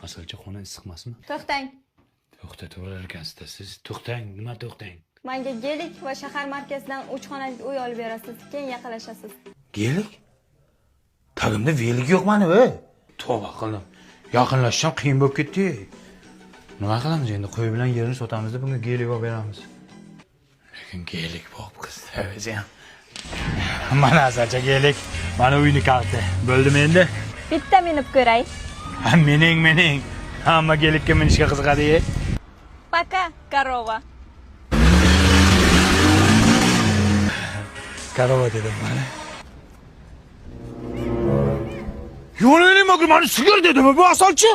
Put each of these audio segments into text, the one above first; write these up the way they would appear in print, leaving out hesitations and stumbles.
Asalcha, xona issiq emasmi? To'xtang. To'xtataverar ekansizda siz. To'xtang, nima to'xtang? Menga gelik va shahar markazidan 3 xonali uy olib berasiz, keyin yaqinlashasiz. Gelik? Tagimda velik yo'q mani, ey. Tavba qildim. Yaqinlashisham qiyin bo'lib ketdi. Nima qilamiz endi? Qo'y bilan yerini sotamiz da bunga gelik olib beramiz. Lekin gelik bo'lib qizda o'zi ham. Mana asalcha gelik. Mana uyni kaliti. Bo'ldimi endi? Bitta minib ko'ray. Ha, mening, mening. Hamma gelikka minishga qiziqadi. Пока, корова. Корова dedim mana. Yo'l nima mani sigir dedimi bu asalchi?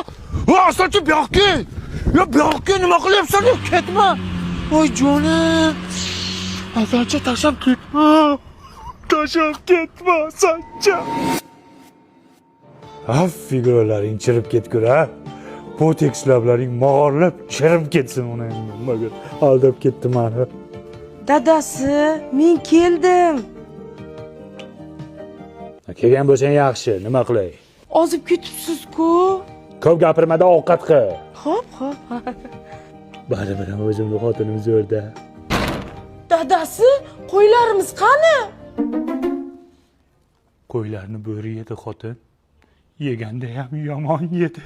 Bu asalchi bu yoqqa. Ya bu yoqqa nima qilyapsan? Ketma. Voy jonim. Asalchi tashlab ketma. Tashlab ketma asalchi. Ha, figuralaring chirib ketgur ha. Botoks lablaring mog'orlab chirib ketsin uni endi. Aldab ketdi mani. Dadasi, men keldim. Kelgan bo'lsang yaxshi, nima qilay? Ozib ketibsiz-ku. Ko'p gapirmada ovqat qil. Xo'p, xo'p. Baribir ham o'zimni xotinim zo'rda. Dadasi, qo'ylarimiz qani? Qo'ylarni bo'ri yedi xotin. Yeganda ham yomon yedi.